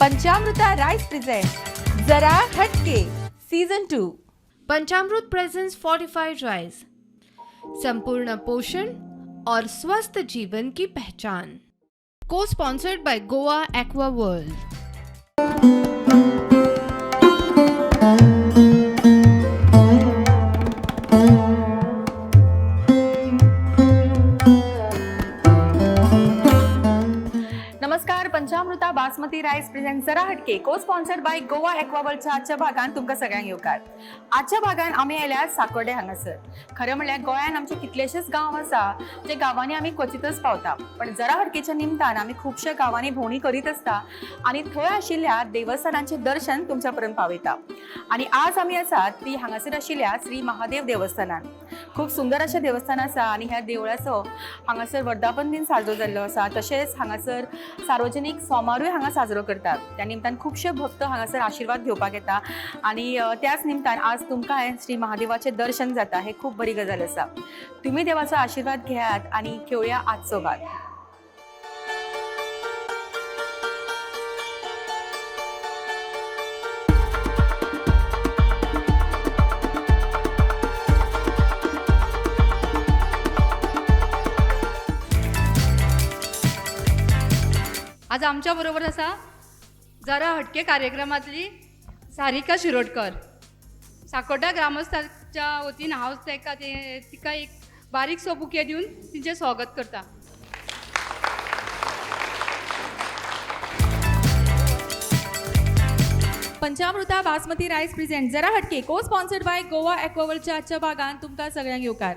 Panchamruta rice present Jara Hatke season 2. Panchamrut presents fortified rice, संपूर्ण पोषण और स्वस्थ जीवन की पहचान। को sponsored by Goa Aqua World. नमस्कार. पंचामृता basmati rice present Jara Hatke co sponsored by Goa एक्वावर्ल्डच्या आजच्या भागान तुमकां सगळ्यांक येवकार. आजच्या भागान आमी आयल्या साकोर्डे हांगासर. खरें म्हणल्यार गोंयान आमचे कितलेशेच गांव आसा जे गांवांनी आमी क्वचितच पावता, पण जरा हटकेच्या निमतान आमी खुबश्या गांवांनी भोंवडी करीत आसता आनी थंय आशिल्ल्या देवस्थानांचें दर्शन तुमच्या पर्यंत पावयता. आनी आज आमी आसात ती हांगासर आशिल्ल्या श्री महादेव देवस्थानान. खूब सुंदर अशें देवस्थान आसा आनी ह्या देवळाचो हांगासर वर्धापन दिन साजरो जाल्लो आसा. तशेंच हांगासर सार्वजनीक सोमारूय हांगा साजरो करतात. त्या निमतान खुबशे भक्त हांगासर आशिर्वाद घेवपाक येता आनी त्याच निमतान आज तुमकां श्री महादेवाचें दर्शन जाता, हे खूब बरी गजाल आसा. तुमी देवाचो आशिर्वाद घेयात आनी खेळया आजचो भाग. आज आमच्या बरोबर आसा जरा हटके कार्यक्रमातली सारिका शिरोडकर. साकोड्डा ग्रामस्थाच्या वतीन हांव ताका तिका एक बारीकसो बुके दिवन तिचें स्वागत करता. पंचामृता बासमती रायस प्रेझेंट जरा हटके को स्पॉन्सर्ड बाय गोवा एक्वावर्ल्डच्या आजच्या भागान तुमकां सगळ्यांक येवकार.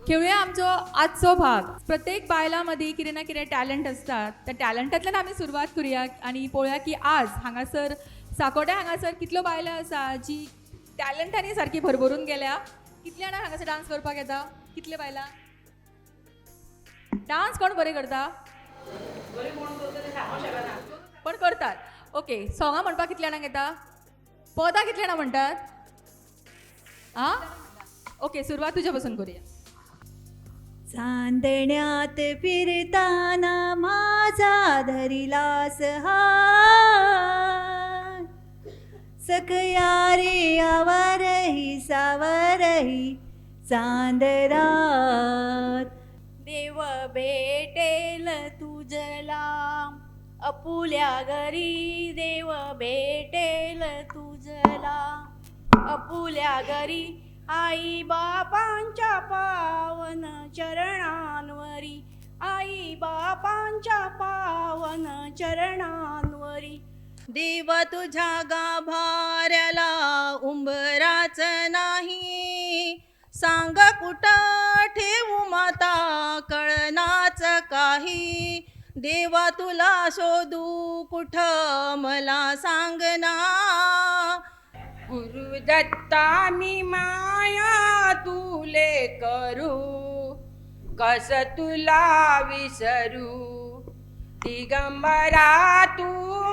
खेळुया आमचो आजचो भाग. प्रत्येक बायलां मदीं कितें ना कितें टॅलंट आसता. त्या टॅलंटांतल्यान आमी सुरवात करुया आनी पळोवया की आज हांगासर साकोड्या हांगासर कितल्यो बायलां आसा जी टॅलंटांनी सारकी भरभरून गेल्या. कितल्या जाणां हांगासर डांस करपाक येता? कितले बायलां डांस कोण बरें करता? पण करतात. ओके, सोंगां म्हणपाक कितल्या जाणांक येता? पदां कितल्या जाणां म्हणटात? आं, ओके, सुरवात तुज्या पसून करुया. चांदण्यात फिरताना माझा धरिलास हात, सखया रे आवरही सावरही चांदरात. देव भेटेल तुझला अपुल्या घरी, देव भेटेल तुझला अपुल्या घरी, आई बापांच्या पावन चरणांवरी, आई बापांच्या पावन चरणांवरी. देवा तुझ्या गाभाऱ्याला उंबराच नाही, सांग कुठं ठेवू माता कळनाच काही, देवा तुला शोधू कुठं मला सांग ना. गुरुदत्ता मी माया तुले करू, कस तुला विसरू, दिगंबरा तू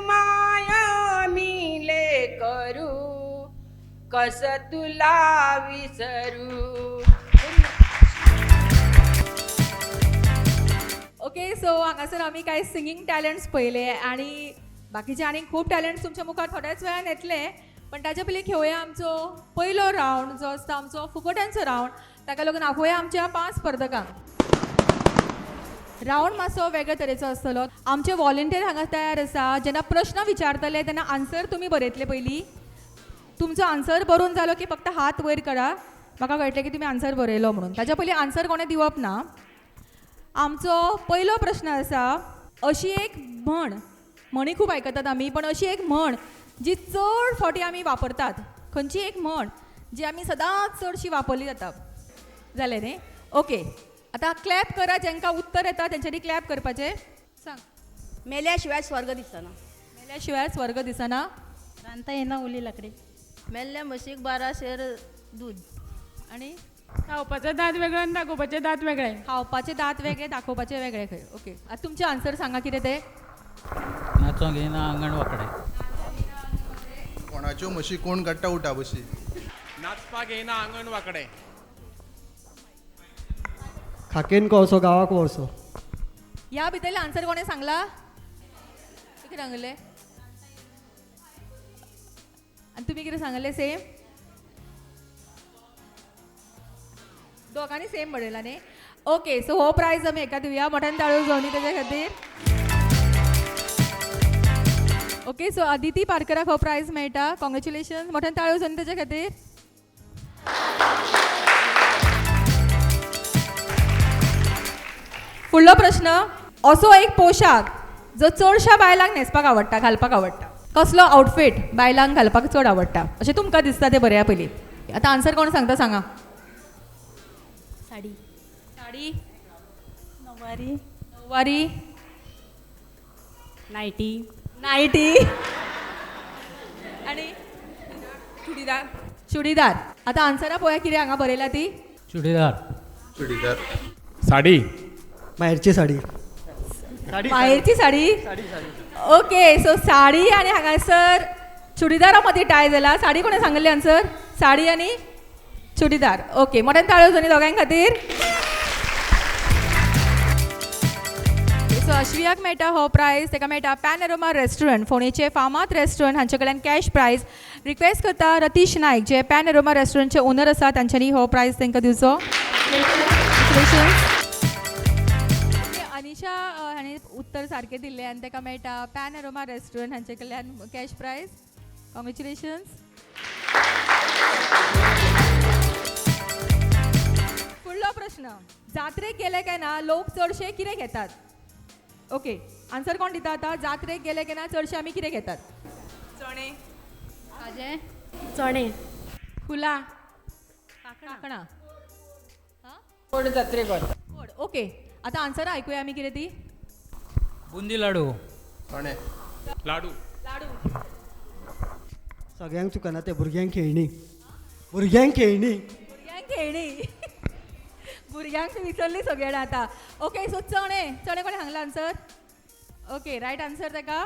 माया मिले करू, कस तुला विसरू. ओके, सो हांगासर आमी कांय सिंगींग टॅलंट्स पळयले आनी बाकीचे आनीक खूब टॅलंट्स तुमच्या मुखार थोड्याच वेळान येतले, पण ताच्या पयलीं खेळुया आमचो पयलो रावंड जो आसता आमचो फुकट्यांचो रावंड. ताका लागून आपोवया आमच्या 5 स्पर्धकांक. रावंड मातसो वेगळे तरेचो आसतलो. आमचे वॉलंटियर हांगा तयार आसा. जेन्ना प्रश्न विचारतले तेन्ना आन्सर तुमी बरयतले पयलीं. तुमचो आन्सर बरोवन जालो की फक्त हात वयर करा, म्हाका कळटलें की तुमी आन्सर बरयलो म्हणून. ताच्या पयलीं आन्सर कोणें दिवप ना. आमचो पयलो प्रश्न आसा, अशी एक म्हण, म्हणी खूब आयकतात आमी, पण अशी एक म्हण जी चड फावटी आमी वापरतात, खंयची एक म्हण जी आमी सदांच चडशी वापरली जाता? जालें न्ही? ओके, आतां क्लॅप करा. जांकां उत्तर येता तेंच्यांनी क्लॅप करपाचें. सांग. मेल्या शिवाय स्वर्ग दिसना. मेल्या शिवाय स्वर्ग दिसना. रांदता येना ओली लाकडी. मेल्ल्या म्हशीक 12 शेर दूद. आनी खावपाचे दांत वेगळे आनी दाखोवपाचे दांत वेगळे. खावपाचे दांत वेगळे, दाखोवपाचे वेगळे खंय. ओके, आतां तुमचें आन्सर सांगा कितें तें. नाचोंक येना आंगण वांकडें. कोणाच्यो म्हशी कोण काडटा उठा बशी. नाचपाक येना आंगण वांकडें. खाकेन कोळसो गांवाक वळसो. ह्या भितरलें आन्सर कोणें सांगला? कितें सांगलें? आनी तुमी कितें सांगलें सेम? दोगांनी सेम बरयला न्ही? ओके, सो हो प्रायज आमी हेका दिवया. मोठ्यान ताळयो जावनी तेज्या खातीर. ओके, सो अदिती पारकराक हो प्रायज मेळटा. कॉंग्रेच्युलेशन. मोठ्यान ताळयो जावनी तेज्या खातीर. फुडलो प्रश्न, असो एक पोशाख जो चडश्या बायलांक न्हेसपाक आवडटा, घालपाक आवडटा. कसलो आउटफीट बायलांक घालपाक चड आवडटा अशें तुमकां दिसता तें बरया पयलीं. आतां आन्सर कोण सांगता सांगा. साडी. साडी. नववारी. नववारी. नायटी. नायटी. आनी चुडीदार. चुडीदार. आतां आन्सरां पळोवया कितें हांगा बरयला ती. चुडीदार. चुडीदार. साडी. माहेरची साडी. माहेरची साडी. ओके, सो साडी आनी हांगासर चुडीदारा मदीं टाय जाला. साडी कोणें सांगल्ली आन्सर? साडी आनी चुडीदार. ओके, मोठ्यान ताळयो जावनी दोगांय खातीर. सो अश्वियाक मेळटा हो प्रायज. ताका मेळटा पॅनरोमा रेस्टॉरंट, फोंडेचे फामाद रेस्टॉरंट हांचे कडल्यान कॅश प्रायज. रिक्वेस्ट करता रतीश नायक जे पॅनरोमा रेस्टॉरंटचे ओनर आसा तांच्यांनी हो प्रायज तांकां दिवचो. कॉंग्रेच्युलेशन्स. अनिशा हाणें उत्तर सारकें दिल्लें आनी ताका मेळटा पॅनरोमा रेस्टॉरंट हांचे कडल्यान कॅश प्रायज. कॉंग्रेच्युलेशन्स. फुडलो प्रश्न, जात्रेक गेले काय ना लोक चडशे कितें घेतात? ओके, आन्सर कोण दिता आतां? जात्रेक गेले काय ना चडशे आमी कितें घेतात? चणे. खाजें. चणे. फुलां. कांकणां. कोण जात्रेक वता. गोड. ओके, आतां आन्सरां आयकुया आमी कितें ती. बुंदी लाडू. चणे. लाडू. लाडू. सगळ्यांक चुकना ते, भुरग्यांक खेळणी. भुरग्यांक खेळणी. भुरग्यांक खेळणी. भुरग्यांक विसरली सगळ्यांनी आतां. ओके, सो चणे. चणे कोणें सांगला आन्सर? ओके, रायट आन्सर ताका.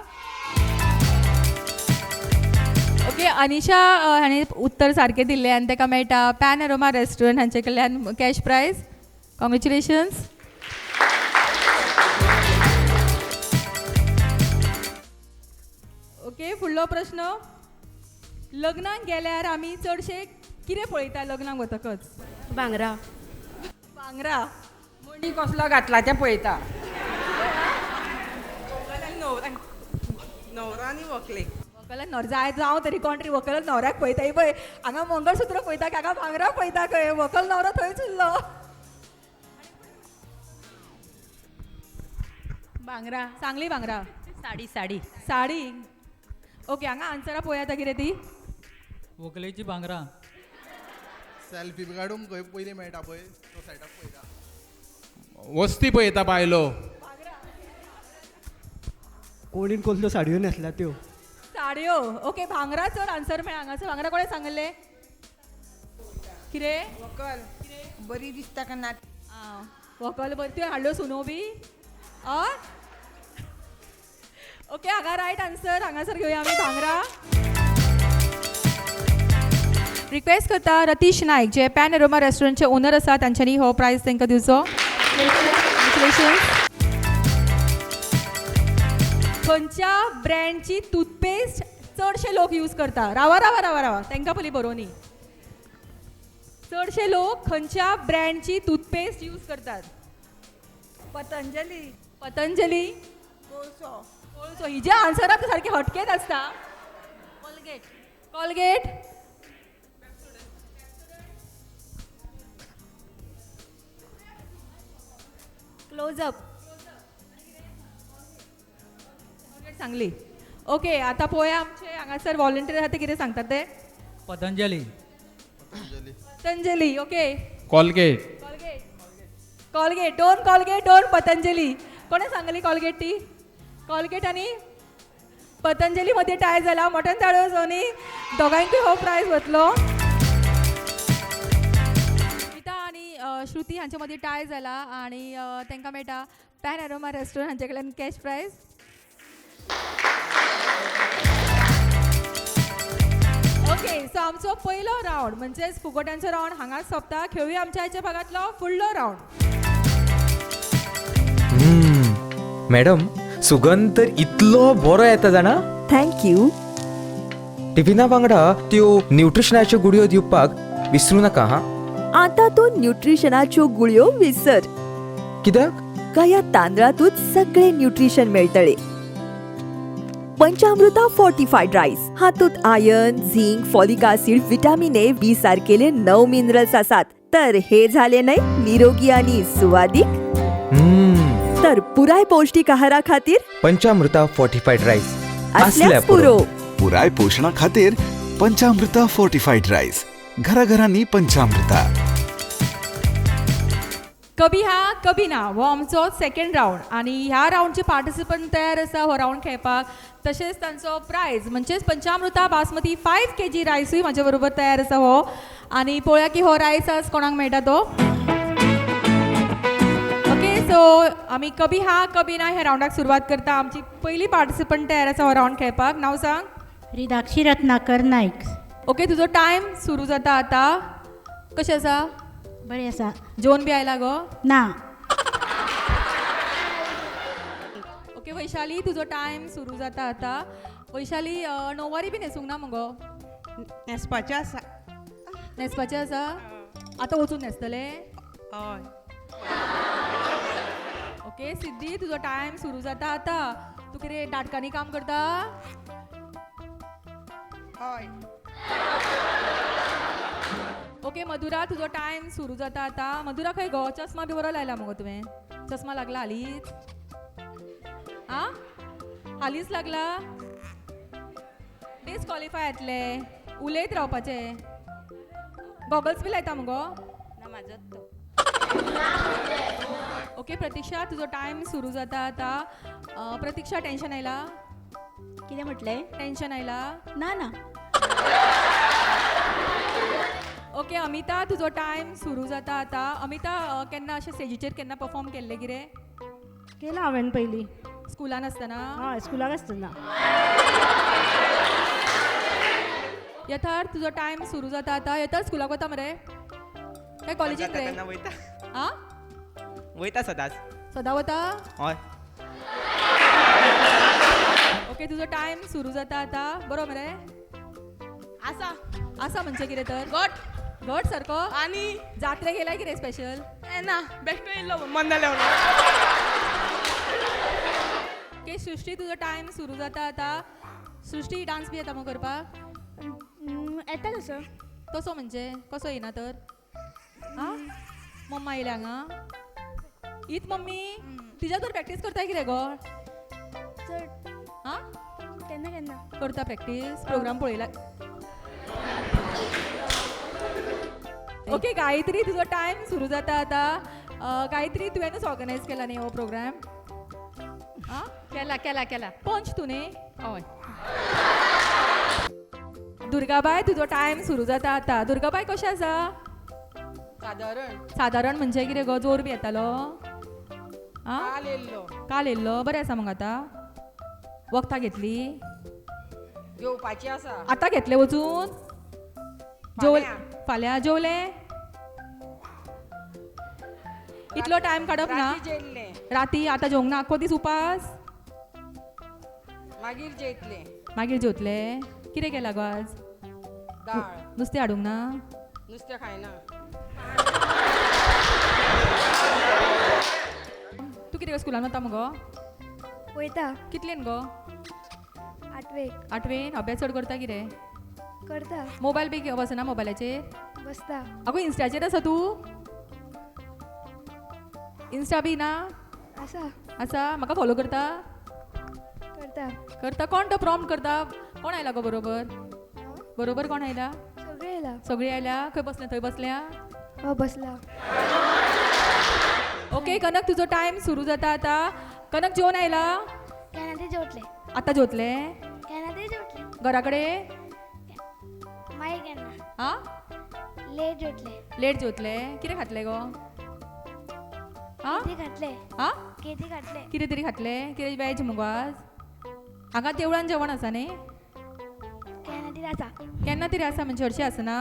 ओके, अनिशा हाणें उत्तर सारकें दिल्लें आनी ताका मेळटा पॅनरोमा रेस्टॉरंट हांचे कडल्यान कॅश प्रायज. कॉंग्रेच्युलेशन्स. ओके, फुडलो प्रश्न, लग्नाक गेल्यार आमी चडशे कितें पळयता लग्नाक वतकच? भांगरा. भांगरा. मुंडी कसलो घातला तें पळयता. न्हवरो आनी व्हंकलेक. व्हंकल न्हवरो जाय जावं तरी कोण तरी व्हंकल न्हवऱ्याक पळयता. ही पळय हांगा मंगळसूत्र पळयता, हांगा भांगरा पळयता, खंय व्हंकल न्हवरो थंयच उरलो. भांगरा. सांगली भांगरा. साडी. साडी. साडी. ओके, हांगा आन्सरां पळोवया आतां कितें ती. व्हंकलेची भांगरां. सेल्फी बी काडूंक खंय पयलीं मेळटा पळय तो सायडाक पळयता. वस्ती पळयता बायलो. कोणीन कसल्यो साडयो न्हेसल्या त्यो. साडयो. ओके, भांगरा चड आन्सर मेळ्ळा हांगासर. भांगरा कोणें सांगल्लें? कितें? व्हंकल बरी दिसता काय ना? आं, व्हंकल बरी. तुवें हाडल्यो सुनो बी? ओके, हांगा रायट आन्सर हांगासर घेवया आमी भांगरा. रिक्वेस्ट करता रतीश नायक जे पॅनरोमा रेस्टॉरंटचे ओनर आसा तांच्यांनी हो प्रायज तांकां दिवचो. कॉंग्रेच्युलेशन्स. खंयच्या ब्रँडची टूथपेस्ट चडशे लोक यूज करता? रावा रावा रावा रावा, तांकां पयलीं बरोवनी. चडशे लोक खंयच्या ब्रँडची टूथपेस्ट यूज करतात? पतंजली. पतंजली. कोळसो. कोळसो. ही जे आन्सरां सारकी हटकेच आसता. कोलगेट. कोलगेट. क्लोजअप. सांगली. ओके, आतां पळोवया आमचे हांगासर वॉलंटियर आसा ते कितें सांगतात ते. Patanjali. Patanjali. Patanjali. Okay. Colgate. Colgate. Colgate. दोन कोलगेट, दोन पतंजली. कोणें सांगली कोलगेट ती? कोलगेट आनी पतंजली मदीं टाय जाला. मोठ्यान ताळयो जावनी. दोगांयकूय हो प्रायज वतलो. स्मिता आनी श्रुती हांचे मदीं टाय जाला आनी तांकां मेळटा पॅनरोमा रेस्टॉरंट हांचे कडल्यान कॅश प्रायज. ओके, सो आमचो पयलो रावंड म्हणजेच फुगोट्यांचो रावंड हांगाच सोंपता. खेळुया आमच्या आयच्या भागांतलो फुडलो रावंड. मॅडम, सुगंध तर इतलो बरो येता जाणा. Thank you. टिफिना वांगडा त्यो न्यूट्रिशनाच्यो गुळयो दिवपाक विसरू नाका. हा, आता तूं न्यूट्रिशनाच्यो गुळयो विसर. कित्याक? ह्या तांदळातूच सगळे न्यूट्रिशन मेळटले. पंचामृता फोर्टिफाईड राईस हातूंत iron, zinc, folic acid, vitamin A, B सारकेले 9 minerals आसात. तर हे झाले न्हय निरोगी आणि सुवादीक. तर पुराय पौष्टिक आहारा खातीर पंचामृता फोर्टिफाईड राईस असल्यास पुरो. पुराय पोशणा खातीर पंचामृता फोर्टिफाईड राईस. घराघरांनी पंचामृता. कभी हा कभी ना हो आमचो सेकंड रावंड आनी ह्या रावंडचे पार्टिसिपंट तयार आसा हो रावंड खेळपाक. तशेंच तांचो प्रायज म्हणजेच पंचामृता बासमती 5 kg रायसूय म्हाजे बरोबर तयार आसा हो. आनी पळोवया की हो रायस आज कोणाक मेळटा तो. ओके, सो आमी कभी हा कभी ना ह्या रावंडाक सुरवात करता. आमची पयली पार्टिसिपंट तयार आसा हो रावंड खेळपाक. नांव सांग. रिदाक्षी रत्नाकर नाईक. ओके, तुजो टायम सुरू जाता आतां. कशें आसा? बरें आसा. जेवन बी आयला गो? ना. ओके वैशाली, तुजो टायम सुरू जाता आतां. वैशाली, णववारी बी न्हेसूंक ना मगो? न्हेसपाचें आसा. न्हेसपाचें आसा? आतां वचून न्हेसतलें? हय. ओके सिद्धी, तुजो टायम सुरू जाता आतां. तूं कितें नाटकांनी काम करता? हय. ओके मधुरा, तुजो टायम सुरू जाता आतां. मधुरा खंय गो? चश्मा बी बरो लायला मगो तुवें? चश्मा लागला हालींच? आं, हालींच लागला? डिसक्वॉलिफाय जातले, उलयत रावपाचें. गॉगल्स बी लायता मगो? ना, म्हाजोच तो. ओके प्रतीक्षा, तुजो टायम सुरू जाता आतां. प्रतीक्षा, टेन्शन आयला? कितें म्हटलें? टेन्शन आयला? ना ना. ओके अमिता, तुजो टायम सुरू जाता आतां. अमिता, केन्ना अशें स्टेजीचेर केन्ना परफॉर्म केल्लें कितें? केलां हांवें पयलीं. स्कुलान आसतना? हय, स्कुलाक आसतना. यथार्थ, तुजो टायम सुरू जाता आतां. यथार्थ स्कुलाक वता मरे काय कॉलेजीन रे? वयता. आं, वयता सदांच. सदां वता? हय. ओके, तुजो टायम सुरू जाता आतां. बरो मरे? आसा. आसा म्हणजे कितें तर? घट. घट सारको? आनी जात्रेक येयला कितें स्पेशल? ना, बेश्टो येयल्लो मन जालें म्हणून. ओके सृष्टी, तुजो टायम सुरू जाता आतां. सृष्टी, डान्स बी येता मग करपाक? येता तसो. तसो म्हणजे कसो येना तर? आं, मम्मा येयल्या हांगा? हीच मम्मी? तिच्या तर प्रॅक्टीस करता कितें गो? चड. आं, केन्ना केन्ना करता प्रॅक्टीस? प्रोग्राम पळयला. ओके गायत्री, तुजो टायम सुरू जाता आतां. गायत्री, तुवेंनूच ऑर्गनायज केला न्ही हो प्रोग्राम? आं, केला केला केला. पंच तूं न्ही? हय. दुर्गाबाय, तुजो टायम सुरू जाता आतां. दुर्गाबाय कशें आसा? सादारण. सादारण म्हणजे कितें गो? जोर बी येतालो? आं, काल येयल्लो. काल येयल्लो. बरें आसा मगो आतां? वखदां घेतली? घेवपाची आसा. आतां घेतलें वचून? जेवले? फाल्यां जेवलें? इतलो टायम काडप ना. राती आतां जेवंक ना? आख्खो दीस उपास? मागीर जेयतलें. मागीर जेवतलें? कितें केलां गो आज? दाळ. नुस्तें हाडूंक ना? नुस्तें खायना. तूं कितें स्कुलान वता मगो? वयता. कितलेन गो? आठवेक. आठवेन? अभ्यास चड करता कितें? करता. मोबायल बी बसना मोबायलाचेर? बसता. आगो इन्स्टाचेर आसा तूं? इन्स्टा बी ना? आसा. आसा? म्हाका फॉलो करता? करता. करता? कोण तो प्रॉम्प्ट करता? कोण आयला गो बरोबर? बरोबर कोण आयला? सगळीं आयला. सगळीं आयल्या? खंय बसल्या? थंय बसल्या? हय बसला. ओके कनक, तुजो टायम सुरू जाता आतां. कनक, जेवन आयला? केन्ना ते जेवतलें. आतां जेवतलें? केन्ना ते जेवतलें. घरा कडेन? मागीर केन्ना. आं, लेट जेवतलें. लेट जेवतलें? कितें खातलें गो? आं, कितें खातलें? आं, कितें खातलें? कितें तरी खातलें? कितें वेज मगो आज? हांगा देवळान जेवण आसा न्ही? केन्ना तरी आसा. केन्ना तरी आसा म्हणजे हरशीं आसना?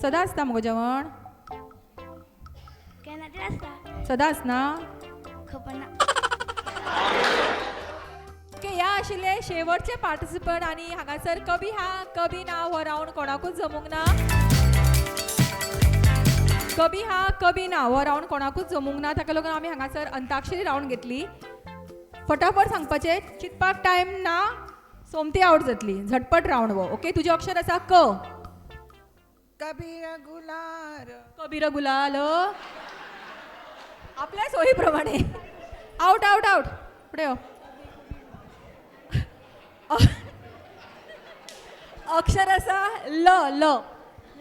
सदां आसता मगो जेवण? केन्ना तरी आसता. सदां आसना? खबर ना. ओके, ह्या आशिल्ले शेवटचे पार्टिसिपंट आनी हांगासर कभी हा कभी ना हो रावंड कोणाकूच जमूंक ना. कभी हा कभी ना हो रावंड कोणाकूच जमूंक ना, ताका लागून आमी हांगासर अंताक्षरी रावंड घेतली. फटाफट सांगपाचें, चिंतपाक टायम ना, सोमती आवट जातली. झटपट रावंड हो. ओके, तुजें अक्षर आसा क. कबीर गुलाल. कबीर गुलाल आपल्या सोयी प्रमाणे. Out out out. फुडें यो. अक्षर आसा ल. ल.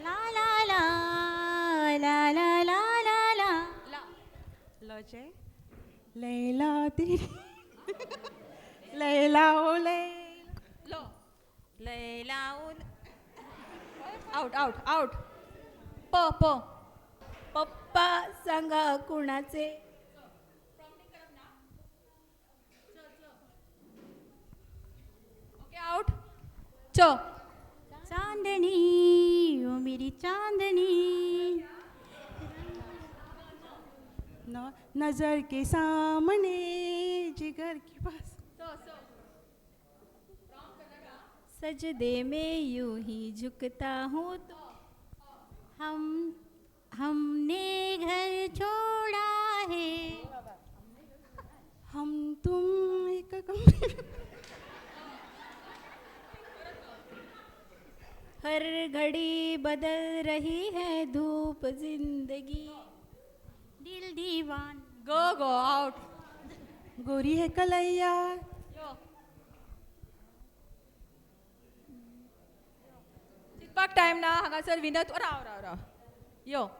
ला ला ला ला ला ला ला ला. लचे लैला तेरी लैला ओ लैला लैला ओ. Out out out. प. प. पप्पा सांगा कुणाचे. Okay out. च. चांदनी ओ मेरी चांदनी. नजर के सामने जिगर के पास. सजदे में यूं ही झुकता हूँ तो हम हमने घर छोड़ा है. हम तुम एक कमरे. हर घड़ी बदल रही है धूप जिंदगी. दिल दीवान. गो गो आउट. गोरी है कलैया. चिंतपाक टायम ना हांगासर. विनत राव राव राव. यो.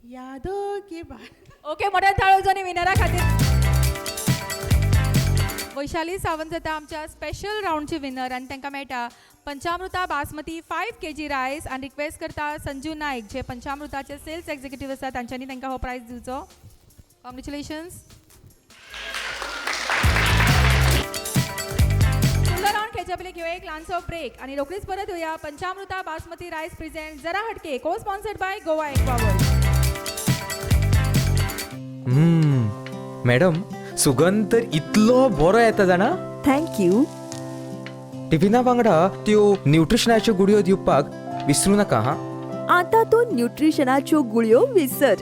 यादों के बाद. ओके, मोठ्यान ताळयो जावनी विनरा खातीर. वैशाली सावंत जाता आमच्या स्पेशल रावंडची विनर आनी तांकां मेळटा पंचामृता बासमती 5 kg rice. आनी रिक्वेस्ट करता संजू नायक जे पंचामृताचे सेल्स एक्झिक्युटीव आसा तांच्यांनी तांकां हो प्रायज दिवचो. कॉंग्रेच्युलेशन्स. फुडलो रावंड खेळच्या पयलीं घेवया एक ल्हानसो ब्रेक आनी रोखडीच परत येवया. पंचामृता बासमती रायस प्रेझेंट जरा हटके को स्पॉन्सर्ड बाय गोवा एक्वावर्ल्ड. मॅडम, सुगंध तर इतलो बरो येता जाणा. Thank you. टिफिना वांगडा त्यो न्यूट्रिशनाच्यो गुळयो दिवपाक विसरू नाका हा. आतां तूं न्यूट्रिशनाच्यो गुळयो विसर.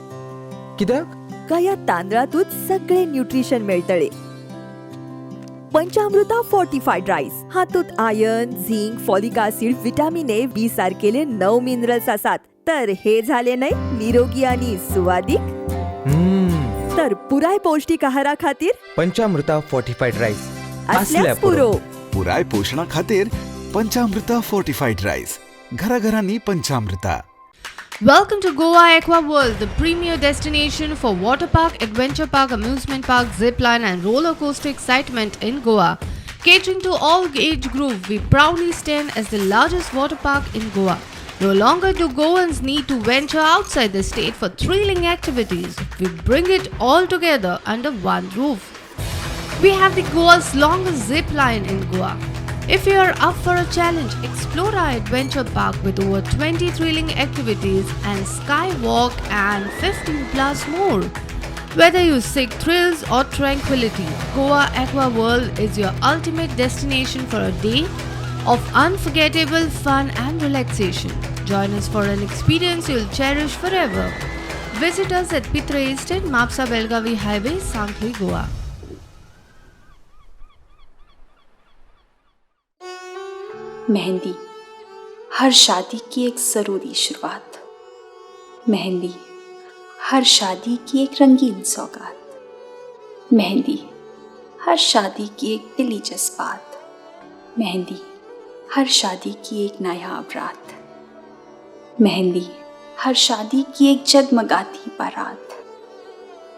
कित्याक? ह्या तांदळांतूच सगळे न्यूट्रिशन मेळटले. पंचामृता फोर्टिफायड रायस हातूंत iron, zinc, folic acid, vitamin A, B सारकेले 9 minerals आसात. तर हे झाले न्हय निरोगी आनी सुवादीक. तर पुराय पौष्टिक आहारा खातीर पंचामृता फोर्टिफायड रायस असल्याच पुरो. पुराय पोशणा खातीर पंचामृता फोर्टिफायड रायस. घराघरांनी पंचामृता. Welcome to Goa Aqua World, the premier destination for water park, adventure park, amusement park, zip line and roller coaster excitement in Goa. Catering to all age group, we proudly stand as the largest water park in Goa. No longer do Goans need to venture outside the state for thrilling activities. We bring it all together under one roof. We have the Goa's longest zip line in Goa. If you are up for a challenge, explore our adventure park with over 20 thrilling activities and skywalk and 15 plus more. Whether you seek thrills or tranquility, Goa Aqua World is your ultimate destination for a day of unforgettable fun and relaxation. Join us for an experience you'll cherish forever. Visit us at Pitre Estate, Mapsa Belgavi Highway, Sankhli, Goa. Mehndi हर शादी की एक ज़रूरी शुरुआत, मेहंदी हर शादी की एक रंगीन सौगात, मेहंदी हर शादी की एक दिली जज्बात, मेहंदी हर शादी की एक नायाब रात, मेहंदी हर शादी की एक जगमगाती बारात,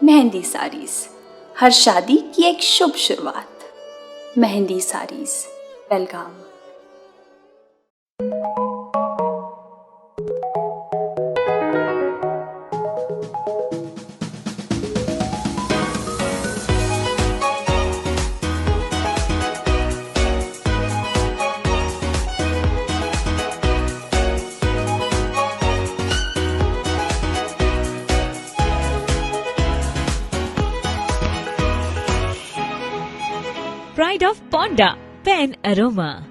मेहंदी साड़ीज हर शादी की एक शुभ शुरुआत, Mehndi saris Belgaum. Pride of Ponda. Pen Aroma.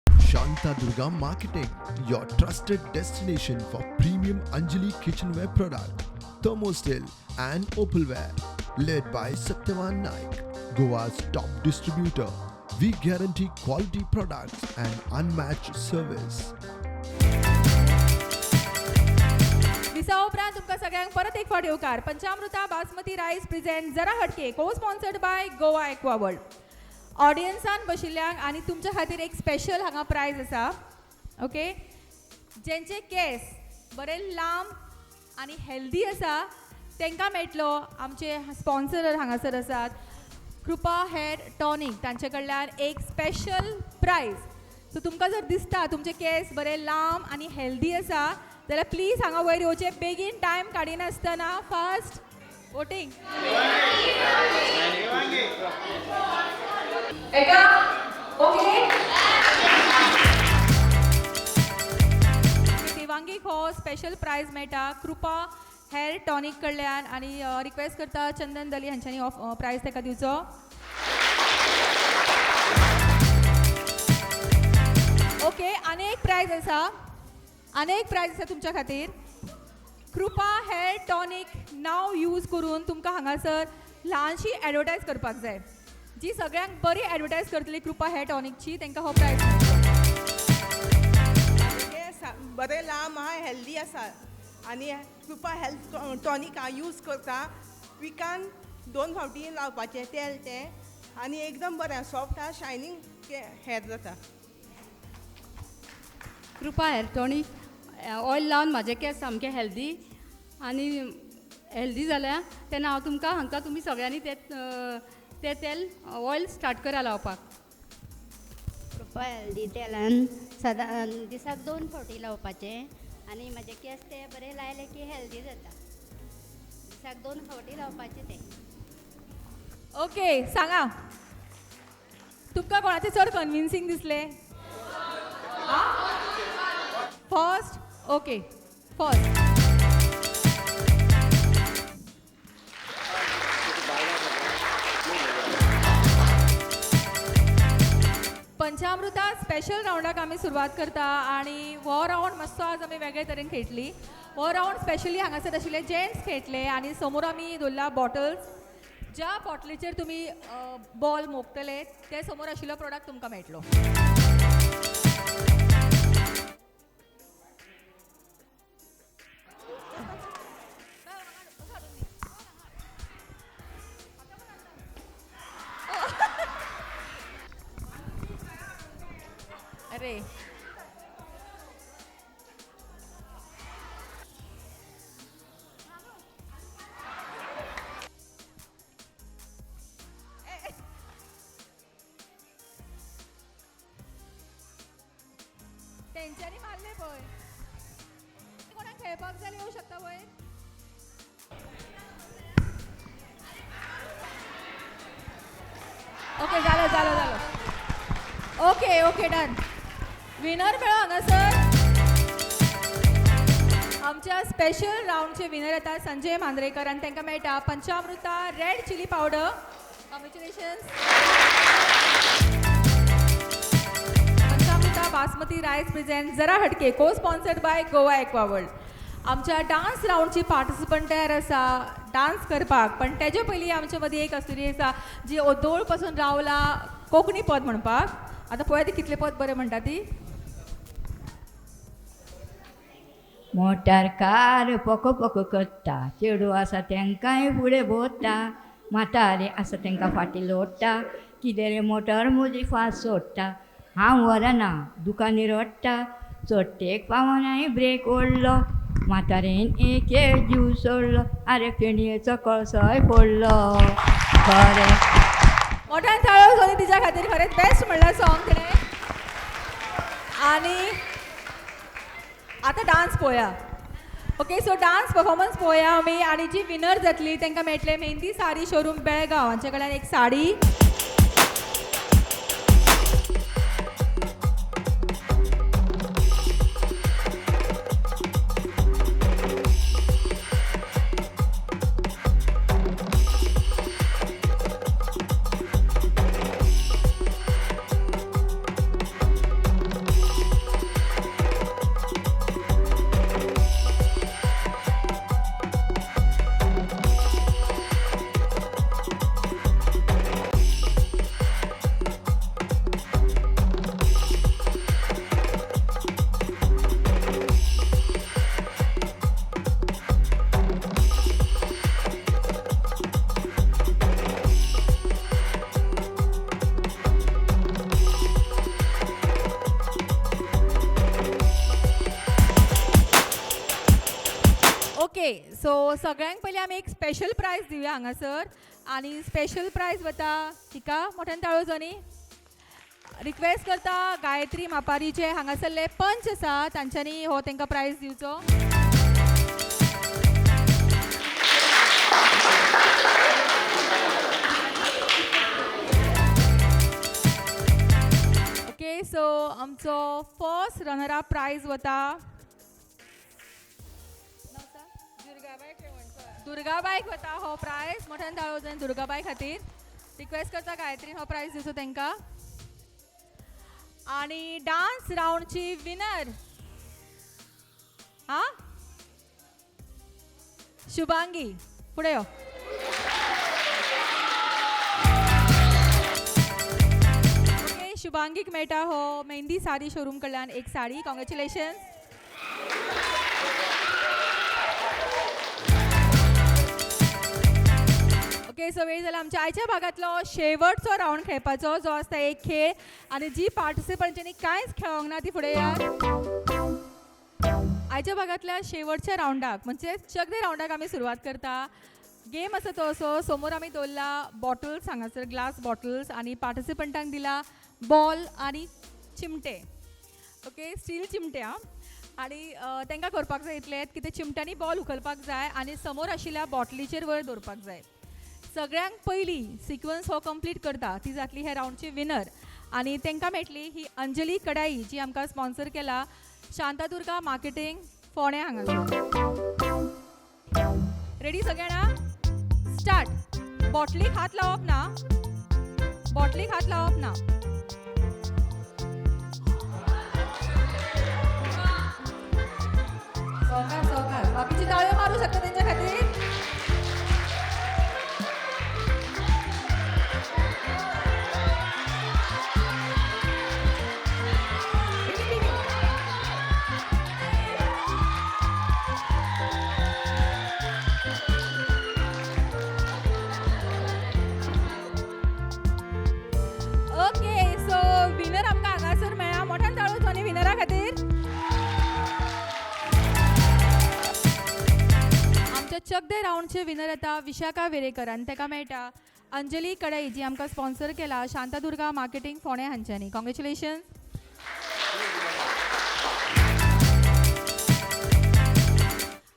Shanta Durga Marketing, your trusted destination for premium Anjali kitchenware product, thermosteel and opalware. Led by Satyavan Naik, Goa's top distributor. We guarantee quality products and unmatched service. दिसा उपरांत तुमकां सगळ्यांक परत एक फावट येवकार. पंचामृता basmati rice present जरा हटके को sponsored by Goa aqua world. ऑडियन्सान बशिल्ल्यांक आनी तुमच्या खातीर एक स्पेशल हांगा प्रायज आसा. ओके, जेंचे केस बरे लांब आनी हेल्दी आसा तांकां मेळटलो. आमचे स्पॉन्सर हांगासर आसात कृपा हेअर टॉनीक, तांचे कडल्यान एक स्पेशल प्रायज. सो तुमकां जर दिसता तुमचे केस बरे लांब आनी हेल्दी आसा जाल्यार प्लीज हांगा वयर येवचें, बेगीन टायम काडिनासतना फास्ट वोटींग. एका ओके, देवांगीक हो स्पेशल प्रायज मेळटा कृपा हेअर टॉनीक कडल्यान आनी रिक्वेस्ट करता चंदन दली हांच्यांनी हो प्रायज ताका दिवचो. ओके, आनी एक प्रायज आसा, आनी एक प्रायज आसा तुमच्या खातीर. कृपा हेअर टॉनीक नांव यूज करून तुमकां हांगासर ल्हानशी एडवर्टायज करपाक जाय. जी सगळ्यांक बरी एडवर्टायज करतली कृपा हेअर टॉनिकची तांकां हो प्रायज मेळटलो. बरें लांब आहा, हेल्दी आसा आनी कृपा हेल्थ टॉनीक हांव यूज करता. विकान 2 फावटी लावपाचें तेल तें आनी एकदम बरें सॉफ्ट आहा, शायनींग हेअर जाता. कृपा हेअर टॉनीक ऑयल लावन म्हाजे केंस सामके हेल्दी आनी हेल्दी जाल्या तेन्ना हांव तुमकां हांकां तुमी सगळ्यांनी तें तेल ऑयल स्टार्ट करा लावपाक. कृपा हेल्दी तेलान सदां दिसाक 2 फावटी लावपाचें आनी म्हाजे केंस ते बरे लायले की हेल्दी जाता. दिसाक 2 फावटी लावपाचें तें. ओके, सांगा तुमकां कोणाचें चड कन्विन्सींग दिसलें? First, okay, first. Panchamruta special रावंडाक आमी सुरवात करता आनी हो रावंड मातसो आज आमी वेगळे तरेन खेळटली. हो रावंड स्पेशली हांगासर आशिल्ले जेंट्स खेळटले आनी समोर आमी दवरला बॉटल्स. ज्या बॉटलीचेर तुमी बॉल मोगतले ते समोर आशिल्लो प्रोडक्ट तुमकां मेळटलो. अरे तेंच्यांनी मारले पळय. कोणाक खेळपाक जाल्यार येवं शकता वयर. ओके, जालो जालो जालो. Okay okay, done. विनर मेळो हांगासर. आमच्या स्पेशल रावंडचे विनर येता संजय मांद्रेकर आनी तांकां मेळटा Panchamruta red chilli powder. Congratulations. Panchamruta basmati rice present Zara Hatke co sponsored by Goa aqua world. आमच्या डान्स रावंडची पार्टिसिपंट तयार आसा डान्स करपाक, पण तेजे पयलीं आमचे मदीं एक अस्तुरी आसा जी ओदोळ पासून रावला कोंकणी पद म्हणपाक. आतां पळया ती कितलें पद बरें म्हणटा ती. मोटार कार पको पको करता, चेडूं आसा तेंकांय फुडें भोंवता, म्हातारे आसा तेंकां फाटीं लोडटा, कितें रे मोटर म्हजी फास्ट सोडटा, हांव व्हरना दुकानी रडटा, चडटेक पावना ब्रेक ओडलो, म्हातारेन एक जीव सोडलो, आरे फेणयेचो कळसोय फोडलो. खरें मोठ्यान ताळयो जाली तिच्या खातीर. खरेंच बेस्ट म्हणल्यार सॉंग तिणें. आनी आतां डान्स पळोवया. ओके, सो डान्स परफॉर्मन्स पळोवया आमी आनी जी विनर जातली तांकां मेळटले मेहंदी साडी शोरूम बेळगांव हांचे कडल्यान एक साडी. ओके, सो सगळ्यांक पयलीं आमी एक स्पेशल प्रायज दिवया हांगासर आनी स्पेशल प्रायज वता हिका मोठ्यान ताळो जावनी. रिक्वेस्ट करता गायत्री मापारी जे हांगासरले पंच आसा तांच्यांनी हो तांकां प्रायज दिवचो. ओके, सो आमचो फर्स्ट रनर अप प्रायज वता दुर्गाबाईक वता हो प्रायज. मोठ्यान ताळो जावन दुर्गाबाई खातीर रिक्वेस्ट करता गायत्रीन हो प्रायज दिवचो तांकां. आनी डान्स रावंडची विनर हा शुभांगी, फुडें यो. ओके, शुभांगीक मेळटा हो मेहंदी साडी शोरूम कडल्यान एक साडी. कॉंग्रेच्युलेशन्स. ओके, सो वेळ जाला आमच्या आयच्या भागांतलो शेवटचो रावंड खेळपाचो, जो आसता एक खेळ आनी जी पार्टिसिपंटांनी कांयच खेळोंक ना ती फुडें यात. आयच्या भागांतल्या शेवटच्या रावंडाक म्हणजे चकदे रावंडाक आमी सुरवात करता. गेम आसा तो असो, समोर आमी दवरला बॉटल्स हांगासर ग्लास बॉटल्स आनी पार्टिसिपंटांक दिला बॉल आनी चिमटे. ओके, स्टील चिमटे आं. आनी तांकां करपाक जाय इतलें की ते चिमट्यांनी बॉल उखलपाक जाय आनी समोर आशिल्ल्या बॉटलीचेर वयर दवरपाक जाय. सगळ्यांक पयलीं सिक्वन्स हो कंप्लीट करता ती जातली ह्या रावंडची विनर आनी तांकां मेळटली ही अंजली कडाई जी आमकां स्पॉन्सर केला शांतादुर्गा मार्केटींग फोंड्या हांगासर. रेडी सगळ्यांना? स्टार्ट. बॉटलीक हात लावप ना, बॉटलीक हात लावप ना. सवकास सवकास, बाकीची ताळयो मारू शकता तेंच्या खातीर. विनर आमकां हांगासर मेळ्ळा. मोठ्यान ताळो जावनी विनरा खातीर. आमच्या चकदे रावंडचे विनर येता विशाखा वेरेकर आनी ताका मेळटा अंजली कडाई जी आमकां स्पॉन्सर केला शांतादुर्गा मार्केटींग फोंडें हांच्यांनी. कॉंग्रेच्युलेशन्स.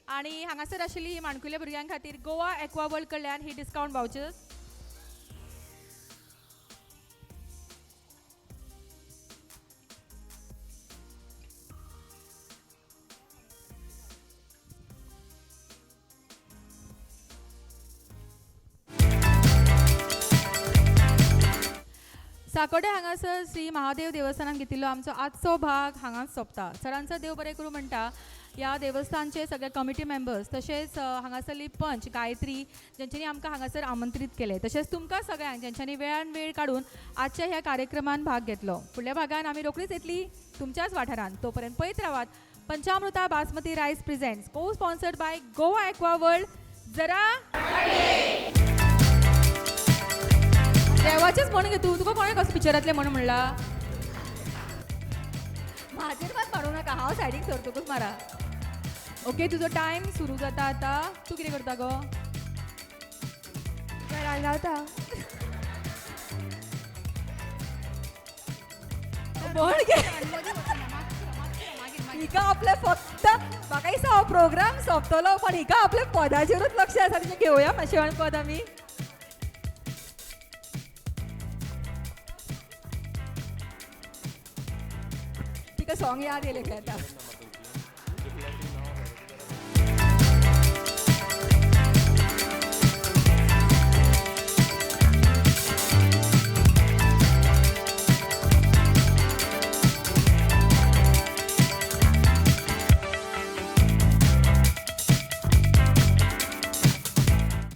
आनी हांगासर आशिल्ली ही माणकुल्या भुरग्यां खातीर गोवा एक्वा वर्ल्ड कडल्यान ही डिस्कावंट वावचर्स. साकोडे हांगासर श्री महादेव देवस्थानान घेतिल्लो आमचो आजचो भाग हांगाच सोंपता. सरांचो देव बरें करूं म्हणटा ह्या देवस्थानचे सगळे कमिटी मेंबर्स तशेंच हांगासरली पंच गायत्री ज्यांच्यांनी आमकां हांगासर आमंत्रीत केले, तशेंच तुमकां सगळ्यांक ज्यांच्यांनी वेळान वेळ काडून आजच्या ह्या कार्यक्रमान भाग घेतलो. फुडल्या भागान आमी रोखडीच येतली तुमच्याच वाठारान. तोपर्यंत पळयत रावात Panchamruta basmati rice presents co sponsored by Goa aqua world. जरा देवाचेच म्हणून घे तूं, तुका कोणें कसो पिक्चरांतलें म्हणून म्हणला? म्हाजेर मात मारूं नाका, हांव सायडीक सरतकूच मारा. ओके, तुजो टायम सुरू जाता आतां. तूं कितें करता गो? घरान रावता. म्हण घे. हिका आपलें फक्त म्हाका दिसता हो प्रोग्राम सोंपतलो पण हिका आपल्या पदाचेरूच लक्ष आसा. तिचें घेवया मातशें पद आमी. तिका सॉंग याद येयलें काय आतां.